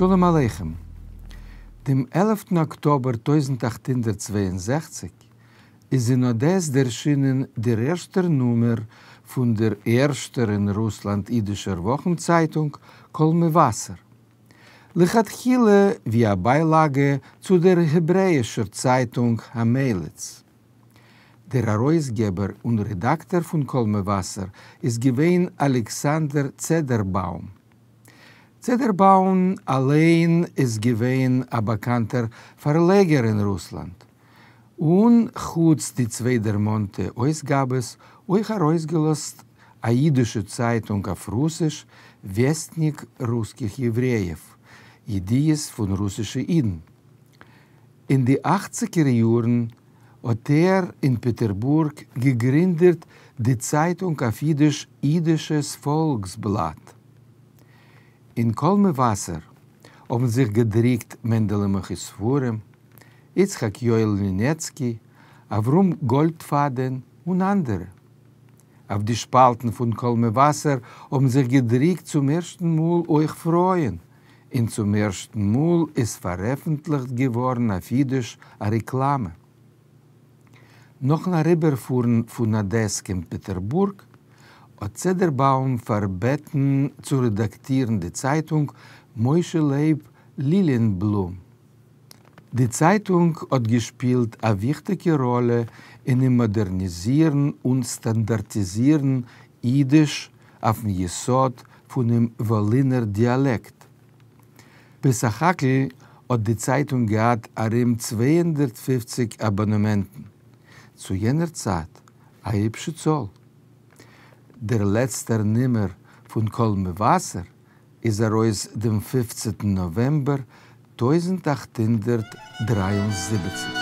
שלום עליכם. דעם עלפטן אקטאבער 1862 איז אין אדעס דערשינען דער ערשטער נומער פון דער ערשטער אין רוסלאנד אידישער וואכנצייטונג קול מבשר. לכתחילה ווי א ביילאגע צו דער העברעאישער צייטונג המליץ. דער ארויסגעבער און רעדאקטאר פון קול מבשר איז געווען אלעקסאנדער צעדערבאום. צעדערבאום אליין איז געווען א באקאנטער פארלעגער אין רוסלאנד, און חוץ די צוויי דערמאנטע אויסגאבעס אויך ארויסגעלאזט א אידישע צייטונג אויף רוסיש וועסטניק רוסקיך יעוורעיעוו, ידיעות פון רוסישע אידן. אין די אכציגער יארן האט ער אין פעטערבורג געגרינדעט די צייטונג אויף אידיש אידישעס פאלקסבלאט. אין קול מבשר האבן זיך געדריקט מענדעלע מוכר ספרים, יצחק יואל לינעצקי, אברהם גאלדפאדען און אנדערע. אויף די שפאלטן פון קול מבשר האבן זיך געדריקט צום ערשטן מאל אויך פרויען, און צום ערשטן מאל איז פארעפנטליכט געווארן אויף אידיש א רעקלאמע. נאכן אריבערפארן פון אדעס קיין פעטערבורג האט צעדערבאום פארבעטן צו רעדאקטירן די צייטונג משה לייב ליליענבלום. די צייטונג האט געשפילט א וויכטיגע ראלע אינעם מאדערניזירן און סטאנדארטיזירן אידיש אויפן יסוד פונעם וואלינער דיאלעקט. בסך הכל האט די צייטונג געהאט ארום 250 אבאנעמענטן, צו יענער צייט א היבשע צאל. דער לעצטער נומער פון קול מבשר איז ארויס דעם פופצנטן נאוועמבער 1873.